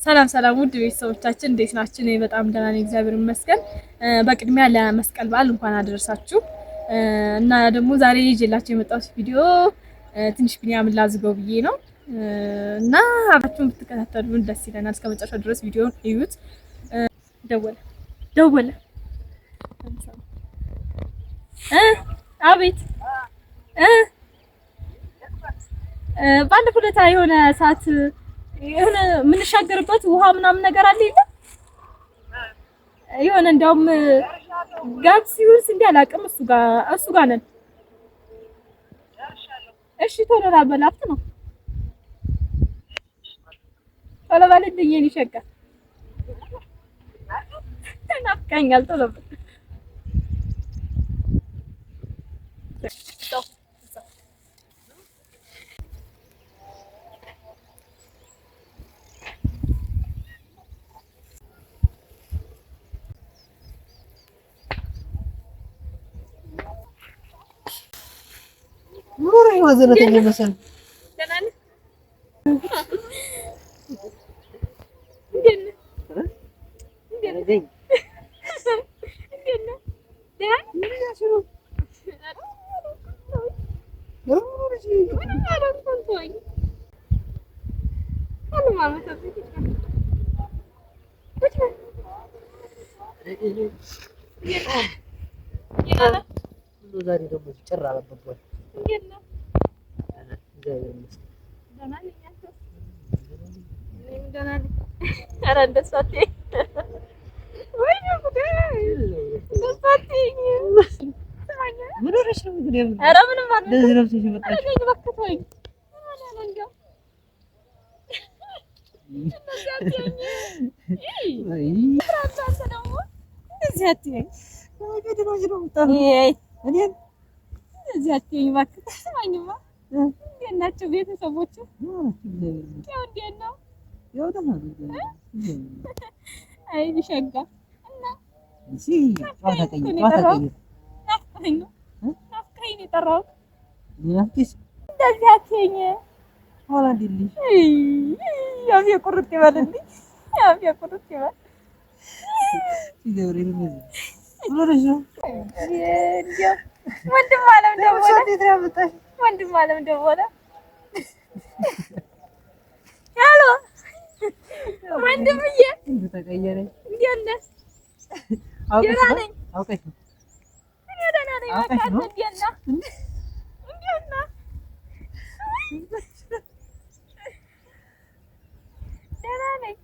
ሰላም ሰላም፣ ውድ ቤተሰቦቻችን እንዴት ናችሁ? እኔ በጣም ደህና ነኝ፣ እግዚአብሔር ይመስገን። በቅድሚያ ለመስቀል በዓል እንኳን አደረሳችሁ። እና ደግሞ ዛሬ ይዤላችሁ የመጣሁት ቪዲዮ ትንሽ ቢኒያምን ላዝገው ብዬ ነው እና አብራችሁን ብትከታተሉን ደስ ይለናል። እስከ መጨረሻው ድረስ ቪዲዮውን እዩት። ደወለ ደወለ። አቤት። ባለፈው ዕለት የሆነ ሰዓት የሆነ የምንሻገርበት ውሃ ምናምን ነገር አለ የለ የሆነ እንዲያውም ጋብስ ይሁን ስንዴ አላውቅም። እሱ ጋር ነን። እሺ ቶሎ ና በል፣ አፍት ነው፣ ቶሎ በልልኝ የኔ ሸጋ፣ ናፍቀኸኛል። ቶሎ በል። ማዘነተኛ መሰል። ደህና ነህ? እንዴት ነህ? እንዴት ነህ? እንዴት ነህ? ደህና ነህ? ምንም አልሆንኩም፣ ተወኝ። ቁጭ በል። ደህና ነህ? ዛሬ ደግሞ ጭር አለበት። እንዴት ነህ? እግዚአብሔር ይመስገን። ደህና ነኝ። አንተስ? እኔም ደህና ነኝ። ኧረ እንደሱ አትይኝ። ወይኔ ጉዴ! እንደሱ አትይኝ። ስማኝ፣ ምን ሆነሽ ነው? ግን ኧረ ምንም አልሆንኩም። እንደዚህ ለብሰሽ የመጣሽው? ኧረ ተኝ እባክህ ተወኝ። ምን ሆነህ ነው እንደው? እንደዚህ አትይኝ። አንተ ደግሞ እንደዚህ አትይኝ። እኔን እንደዚህ አትይኝ እባክህ። ስማኝማ፣ እንዴት ናቸው ቤተሰቦቹ? ያው እንዴት ነው? ያው ደህና ነው። አይ ሸጋ እና እሺ ጨዋታ ቀይር፣ ጨዋታ ቀይር። ናፍቀኸኝ ነው፣ ናፍቀኸኝ ነው የጠራሁት። ናፍቄሽ? እንደዚህ አትይኝ። ኋላ እንዴት ልሽ? አፌ ቁርጥ ይበልልኝ፣ አፌ ቁርጥ ይበል። ገብርኤል ምን ሆነሽ ነው? እንደው ወንድም አለም ደወለ፣ እንዴት ነው ያመጣሽ? ወንድም አለም ደወለ። Hello ወንድምዬ፣ ተቀየረ። እንዴት ነህ? አውቀሽ ደህና ነው? ነኝ። አውቀሽ ነው? እኔ ደህና ነኝ። በቃ አውቀሽ አንተ ነው? እንዴት ነህ? እንዴት ነህ? ደህና ነኝ።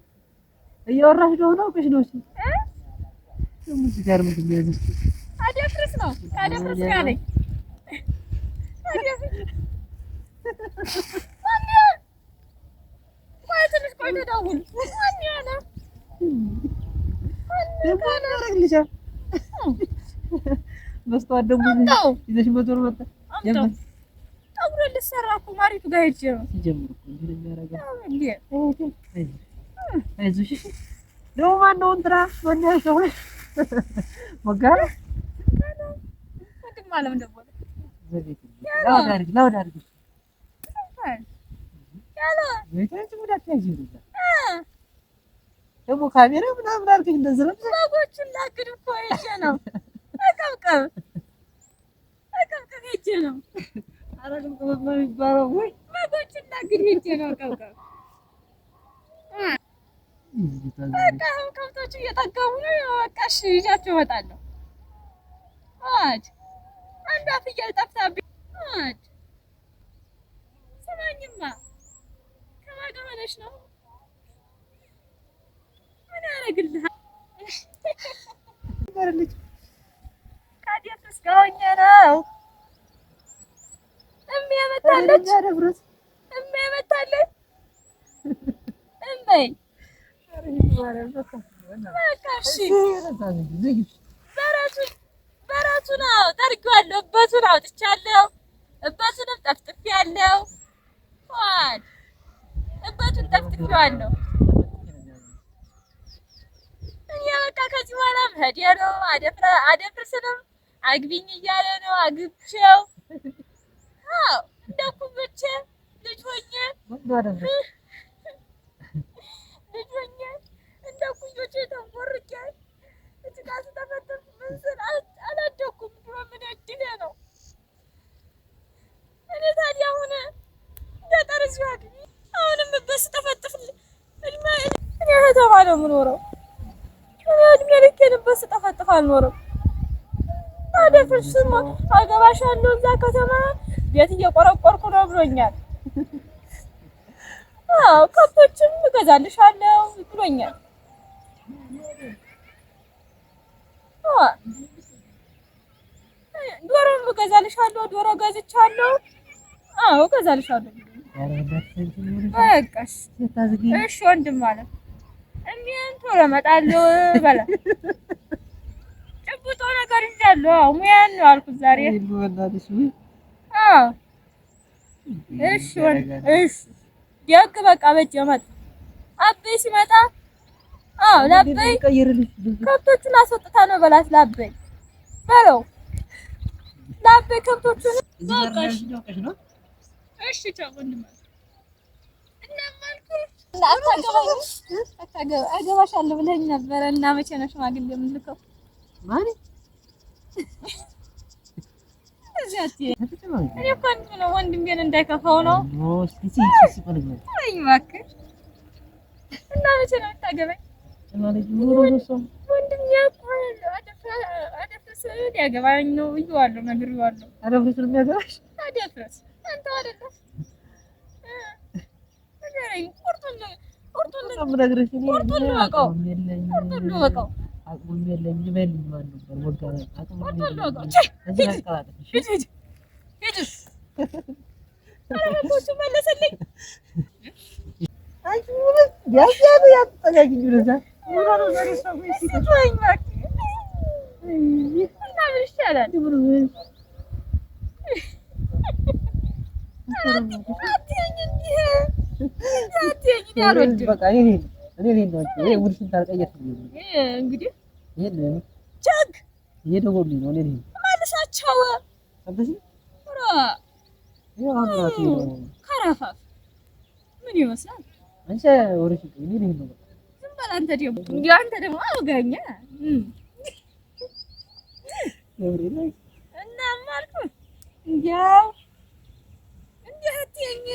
እያወራሽ ነው? አውቀሽ ነው? እሺ እ? ደግሞ እዚህ ጋር ምንድን ነው የያዘችው? አደፍርስ ነው፣ ከአደፍርስ ጋር ነኝ። አደፍርስ ማን? ቆይ ትንሽ ቆይቶ ደውል። ማን የሆነ ደግሞ ያደርግልሻል። መስተዋት ደግሞ አምጣው። ይዘሽ መዞር መጣ። አምጣው። ፀጉሬን ልሰራ እኮ ማሪቱ ጋር ሄጄ ነው። ሲጀምር እኮ እንዲህ ነው የሚያደርገው። እንዴ? አይዞሽ። እሺ ደግሞ ማነው እንትና ማነው ያልከው? ሞጋለ። ወንድም አለም ደወለ። Loud አድርጊ፣ loud አድርጊ። Hello። ሙድ አትያዢ። ደግሞ ካሜራ ምናምን አድርገሽ እንደዚህ ለብሰሽ በጎቹን ላግድ እኮ ሄጄ ነው። እቀብቀብ እቀብቀብ ሄጄ ነው። ኧረ ቅብቅብ ነው የሚባለው ወይ? በጎቹን ላግድ ሄጄ ነው። እቀብቀብ በቃ አሁን ከብቶቹ እየጠገቡ ነው። በቃ እሺ ይዣቸው እመጣለሁ። አጅ አንዷ ፍየል ጠፍታብኝ። አጅ ስማኝማ፣ ከማን ጋር ሆነሽ ነው? ምን ያደርግልሃል? ከአደፍርስ ጋር ሆኜ ነው። እሜ መታለች። እሜ መታለች። እመይ በቃ እሺ። በረቱን አዎ ጠርጌዋለሁ። እበቱን አውጥቻለሁ። እበቱንም ጠፍጥፌያለሁ። ዋል እበቱን ጠፍጥፌዋለሁ። እኔ በቃ ከዚህ በኋላ መሄዴ ነው። አደፍርስንም አግቢኝ እያለ ነው። አግብቼው አዎ እንደኩብቼ ልጅ ሆኜ ልጅ ሆኜ አላደኩም። ድሮ ምን እድሌ ነው። እኔ ታዲያ አሁን ገጠር እዚሁ አግኝ አሁንም በስጠፈጥፍ እድሜ እኔ ከተማ ነው የምኖረው። እኔ እድሜ ልኬን በስጠፈጥፍ አልኖርም። አደፍርስም አገባሻለሁ እዛ ከተማ ቤት እየቆረቆርኩ ነው ብሎኛል። አዎ ከብቶችም እገዛልሻለሁ ብሎኛል። ዶሮም እገዛልሻለሁ፣ ዶሮ ገዝቻለሁ። አዎ እገዛልሻለሁ። በቃ እሺ ወንድም ማለት እሚን ቶሎ እመጣለሁ በላ ጭብጦ ነገር ይዣለሁ። አዎ ሙያን ነው አልኩት ዛሬ። አዎ እሺ ወንድም እሺ ደግ በቃ በእጄ መጣ። አበይ ሲመጣ አዎ ላበይ ከብቶቹን አስወጥታ ነው በላት። ላበይ በለው ላበይ ከብቶቹን እሺ ቻው ወንድም አገባሻለሁ ብለኸኝ ነበረ እና መቼ ነው ሽማግሌ የምልከው? እኔ እኮ ነው ወንድሜን እንዳይከፋው ነው። እባክህ እና መቼ ነው የምታገባኝ? ወንድሜ እኮ አደፍርስ ሊያገባኝ ነው ብዬዋለሁ፣ ነግሬዋለሁ። አደፍርስ ነው የሚያገባሽ? አደፍርስ አንተው አይደለም ንገረኝ። ቁርጡን ልወቀው፣ ቁርጡን ልወቀው። አቅሙም የለኝም ይበልኝ ማን ነበር ወጋ አቅሙም መለሰልኝ። እና ምን ይሻላል? አትይኝ እንዲህ አትይኝ፣ እኔ አልወድም። እንግዲህ ቸግ መልሳቸው ከረፋፍ ምን ይመስላል? ዝም በል አንተ ደግሞ እንዲያው አንተ ደግሞ አውጋኛ እናማ አልኩህ እንዲያው እንዲህ አትይኝ።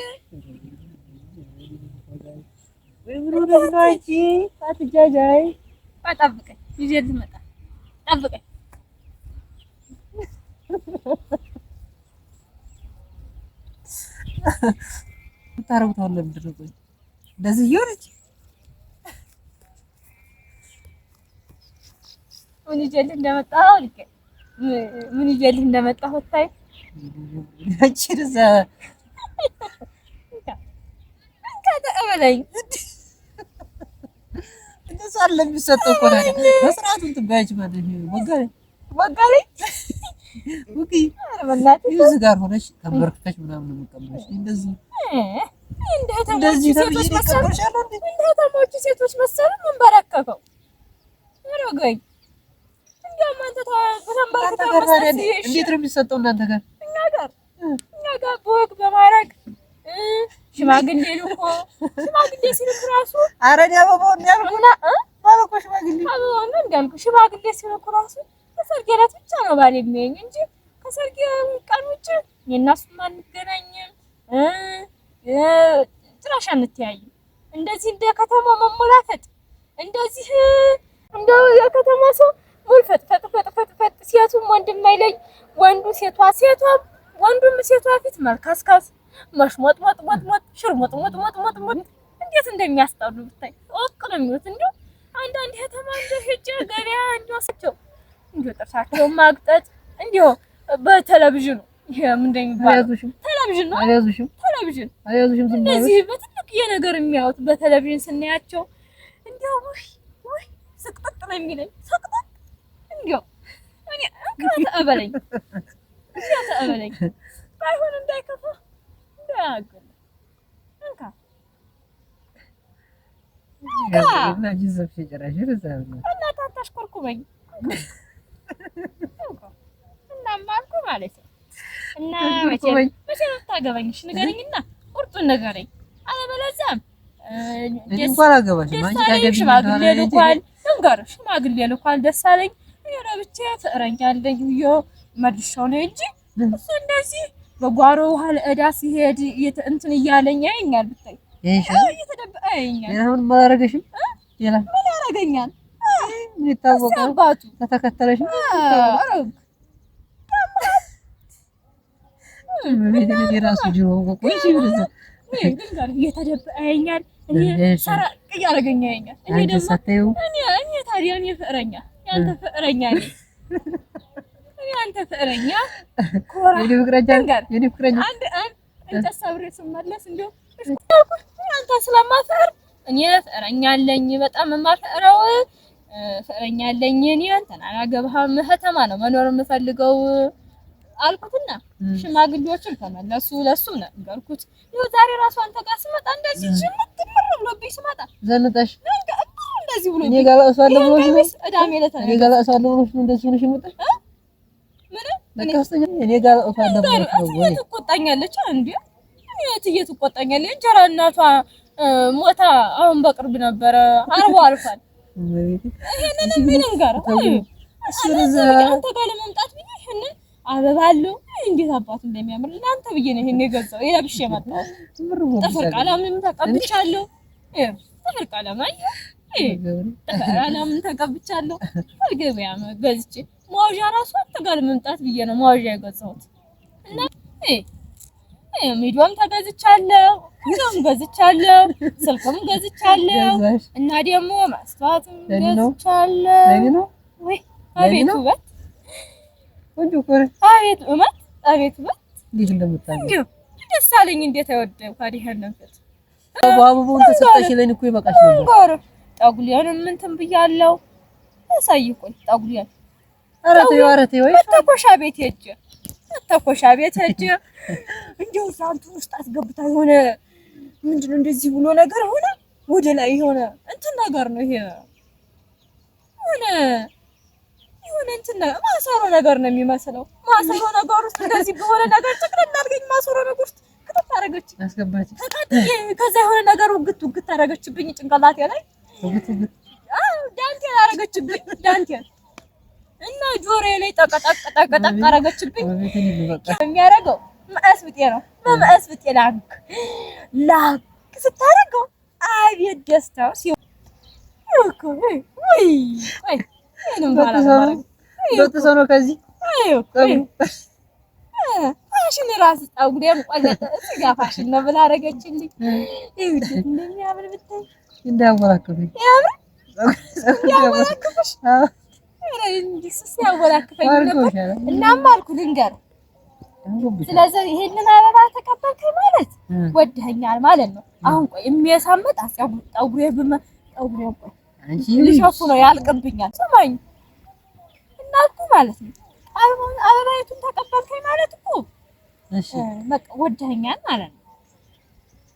ጠብቀኝ፣ ይዤ ልመጣ ጠብቀኝ። የምታረጉት አሁን ለምንድን ነው? ቆይ እንደዚህ እየሆነች ምን ይዤልህ እንደመጣሁ ልክ ምን ይዤልህ እንደመጣሁ ታይ አንቺ እዛ እንካ ተቀበለኝ። እንደዛ አይደለም የሚሰጠው እኮ ታዲያ በስርዓቱ እንትን በያች ማለት ነው። ወጋለኝ ወጋለኝ ወጊ በእናትህ እዚህ ጋር ሆነሽ ተንበርክከሽ ምናምን ነው የምቀበልሽ። እንደዚህ እንደ ከተሞቹ እንደዚህ ተብዬ ሴቶች መሰሉ እቀበልሻለሁ እንዴ? እንደ ከተሞቹ ሴቶች መሰሉ መንበረከከው ምን ወገኝ እንዲያውም አንተ እናንተ ተንበርክከህ ጋር ታዲያ መስጠት እንዴት ነው የሚሰጠው? እናንተ ጋር እኛ ጋር እኛ ጋር በወግ በማዕረግ ሽማግሌ ልኮ ሽማግሌ ሲልክ ራሱ ኧረ እኔ አበባውን ነው ያልኩት። እና ባለ እኮ ሽማግሌ አበባውን ነው እንዳልኩ ሽማግሌ ሲልኩ ራሱ ከሰርጌ ዕለት ብቻ ነው ባል የሚያየኝ እንጂ ከሰርጌ ቀን ውጭ እኔ እና እሱም አንገናኝም፣ ጭራሽ አንተያይም። እንደዚህ እንደ ከተማ መሞላፈጥ እንደዚህ እንደ የከተማ ሰው ሙልፈጥ ፈጥ ፈጥ ፈጥ ፈጥ ሴቱም ወንድም አይለኝ ወንዱ ሴቷ ሴቷም ወንዱም ሴቷ ፊት መልካስካስ መሽሞጥ ሞጥ ሞጥ ሞጥ ሽርሞጥ ሞጥ ሞጥ ሞጥ ሞጥ እንዴት እንደሚያስጠሉ ብታይ ኦቅ ነው የሚሉት። እንዲሁ አንዳንድ ከተማ እንደው ሄጄ ገበያ እንዲወስቸው እንዲሁ ጥርሳቸውን ማግጠጥ እንዲሁ በቴሌቪዥኑ ይሄ ምንድን ነው የሚባለው? አልያዙሽም ቴሌቪዥን ነው አልያዙሽም ቴሌቪዥን አልያዙሽም ዝም ብለሽ እንደዚህ በትልቅ ነገር የሚያዩት በቴሌቪዥን ስናያቸው እንዲያው ውይ ውይ ስቅጥጥ ነው የሚለኝ ስቅጥጥ። እንዲያው እኔ እንካ ተቀበለኝ እንካ ተቀበለኝ፣ ባይሆን እንዳይከፋ እንዳያገል እንካ እንካ እና ጅዘብሽ ጭራሽ እዛ ነው እናትህ አታሽኮርኩመኝ። እንካ እናማ አልኩህ ማለት ነው። እና መቼ መቼ ነው የምታገባኝ? እሺ ንገረኝና ቁርጡን ንገረኝ። አለበለዚያም እኔ እንኳን አላገባሽም። አንቺ ደሳለኝ ታገቢኝ ሽማግሌ እንደሆነ እንጂ ልኳል። ልንገርህ ሽማግሌ ልኳል ደሳለኝ። ለብቻ ፍቅረኛ አለኝ ብዬ መልሻው ነው እንጂ እሱ እንደዚህ በጓሮ ውሃ ለዕዳ ሲሄድ እንትን እያለኝ ያየኛል። ብታይ እየተደበቀ ያየኛል። ሌላ ምንም አላደረገሽም? ሌላ ምን ያደርገኛል? ምን ይታወቃል? አባቱ ተተከተለሽ የራሱ ጅሮ ቆይ እየተደበቀ ያየኛል። እኔ ሰራቅ እያደረገኝ ያየኛል። እኔ ደግሞ እኔ ታዲያ እኔ ፍቅረኛ ያንተ ፍቅረኛ ነኝ። እኔ አንተ ፍቅረኛ ኮራ የኔ ፍቅረኛ አንድ አንድ እንጨት ሰብሬ ስመለስ እንደው አንተ ስለማፈቅር እኔ ፍቅረኛ አለኝ፣ በጣም የማፈቅረው ፍቅረኛ አለኝ። እኔ አንተን አላገባህም፣ ከተማ ነው መኖር የምፈልገው አልኩትና ሽማግሌዎችም ተመለሱ። ለሱም ነገርኩት። ይኸው ዛሬ ራሱ አንተ ጋር ስመጣ እንደዚህ ጅምት ምር ብሎብኝ ስመጣ ዘንጠሽ እንደዚህ ብሎ እኔ ጋር እለቅሳለሁ ብሎሽ ነው። ቅዳሜ ዕለት እኔ ጋር እለቅሳለሁ ብሎሽ ነው እንደዚህ ሆነሽ የመጣሽ? ምን በቃ እኔ ጋር እለቅሳለሁ ብሎሽ ነው ወይ? ትቆጣኛለች እንዴ? እትዬ ትቆጣኛለች። እንጀራ እናቷ ሞታ አሁን በቅርብ ነበረ፣ አርቦ አልፏል። ይሄንን ምን ጋር አንተ ጋር ለመምጣት ብዬ ይሄንን አበባ አለው እንዴት አባቱ እንደሚያምር ለአንተ ብዬ ነው ይሄን የገዛው የለብሼ የመጣሁት። ጥፍር ቀለምም ተቀብቻለሁ። ጥፍር ቀለም አየህ፣ ጥፍር ቀለምም ተቀብቻለሁ። ገበያ ገዝቼ መዋዣ ራሱ አንተ ጋር ለመምጣት ብዬ ነው መዋዣ የገዛሁት። እና ሚዲያም ተገዝቻለሁ፣ ሁሉም ገዝቻለሁ፣ ስልክም ገዝቻለሁ። እና ደግሞ ማስተዋትም ገዝቻለሁ። ወይ አቤት ውበት! ቆንጆ እኮ ነሽ። አቤት ውበት! አቤት ውበት! እንዴት እንደምታምሪ ደስ አለኝ። እንዴት አይወደም ታዲያ ይሄንን ፊት አበባውን ተሰጠሽ ለኔ እኮ ይበቃሽ ነበር። ጠጉሌንም እንትን ብያለሁ። አሳይ ቆይ ጠጉሌን። ኧረ ተይው፣ ኧረ ተይው። መተኮሻ ቤት ሄጄ መተኮሻ ቤት ሄጄ እንደው እዛ እንትን ውስጥ አስገብታ የሆነ ምንድን ነው እንደዚህ ብሎ ነገር ሆነ ወደ ላይ የሆነ እንትን ነገር ነው ይሄ የሆነ የሆነ እንትን ማሰሮ ነገር ነው የሚመስለው። ማሰሮ ነገር ውስጥ እንደዚህ በሆነ ነገር ጥቅልል አድርገኝ ማሰሮ ነገር ውስጥ ክትት አደረገች አስገባች። ተቃጥዬ ከዛ የሆነ ነገር ውግት ውግት አደረገችብኝ ጭንቅላቴ ላይ ውግት ውግት። አዎ ዳንቴል አደረገችብኝ ዳንቴል እና ጆሮዬ ላይ ጠቀጠቅ ጠቀጠቅ አደረገችብኝ። የሚያደርገው መቀስ ብጤ ነው። መቀስ ብጤ ላክ ላክ ስታደርገው አቤት ደስታው በጥሶ ነው ከዚህ ፋሽን ራስ ፀጉሬም ቆለጠ። እዚህ ጋር ፋሽን ነው ብላ አደረገችልኝ። እንደሚያምር ብታይ እንዳያወላክፈኝ ያወላክፍሽ ሲያወላክፈኝ ነበር። እናም አልኩ ልንገርህ፣ ስለዚህ ይሄንን አበባ ተቀበልከኝ ማለት ወደኸኛል ማለት ነው። አሁን ቆይ የሚያሳምጥ ፀጉሬ ፀጉሬ ቆይ ልሸፉ ነው ያልቅብኛል። ስማኝ እናልኩ ማለት ነው። አበባይቱን ተቀበልከኝ ማለት እኮ በቃ ወደኸኛል ማለት ነው።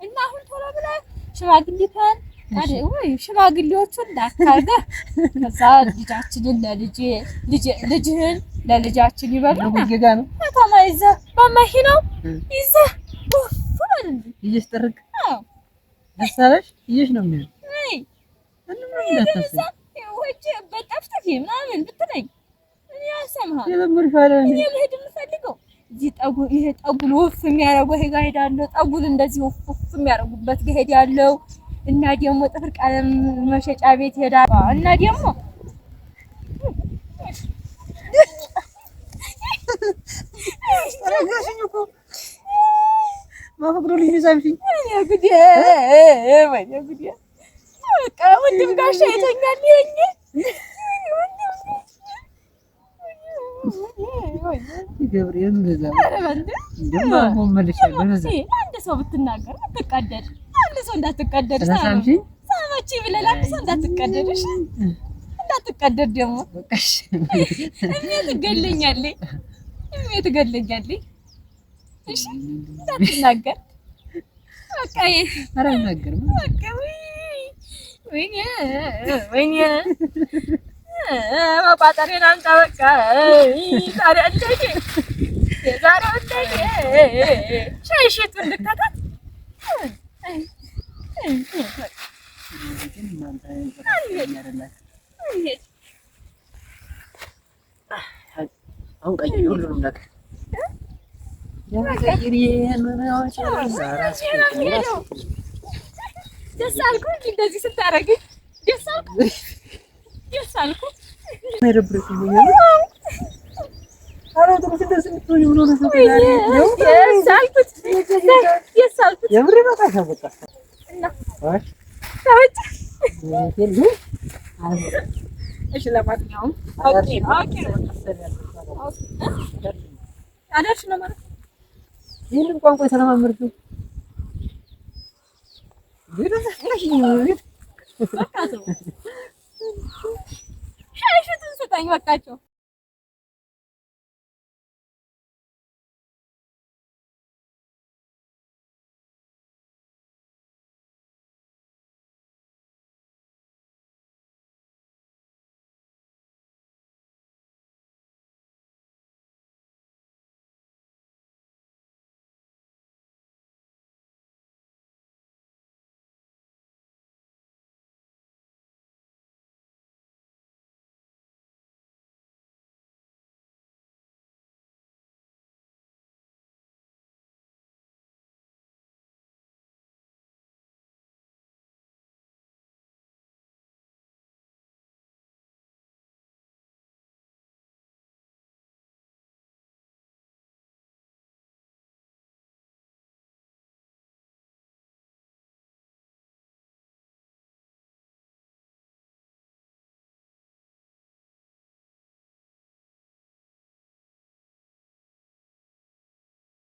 እና አሁን ቶሎ ብለህ ሽማግሌ ከን ወይ ሽማግሌዎቹን ላካርገህ ከዛ ልጃችንን ለልጄ ልጅህን ለልጃችን ይበሉና ከተማ ይዘህ በመኪናው ይዘህ ውፍ በል እንጂ ይዤሽ ጥርግ ደስ አለሽ ይዤሽ ነው የሚሆን በጠፍጥፊ ምናምን ብትለኝ እኔ አልሰማህም። እኔ መሄድ የምፈልገው እዚህ ጠጉር ይሄ ጠጉር ውፍ የሚያደርገው ይሄ ጋር ሄዳለሁ። ጠጉር እንደዚህ ውፍ ውፍ የሚያደርጉበት ጋር ሄዳለሁ። እና ደግሞ ጥፍር ቀለም መሸጫ ቤት ሄዳለሁ። እና ደግሞ በቃ ወንድም ጋሻ ይተኛል። ይሄኝ ገብርኤል አንድ ሰው ብትናገር ብትቀደድ፣ አንድ ሰው እንዳትቀደድ ሳመች ብለህ አንድ ሰው እንዳትቀደድ፣ እሺ እንዳትቀደድ ደግሞ እሜ ትገለኛለች፣ እሜ ትገለኛለች። እሺ እንዳትናገር በቃ ኧረ አልናገርም። በቃ ወይኔ ወይኔ መቋጠሬን አምጣ። በቃ ዛሬ እንደኔ የዛሬው እንደኔ ሻይ ሽቱ እንድከታት አሁን ቀይሪ ሁሉንም ነገር። ደስ አልኩህ እንደዚህ ስታደርገኝ፣ ደስ አልኩህ፣ ደስ አልኩህ። ደስ አልኩት፣ ደስ አልኩት። የምር ይመጣሻል። በቃ እና ተወጭ። እሺ፣ ለማንኛውም okay okay አዳርሽ ነው ማለት። ይህንን ቋንቋ የተለማመድሽው በቃ ተው፣ ሻይሽቱን ስጠኝ በቃቸው።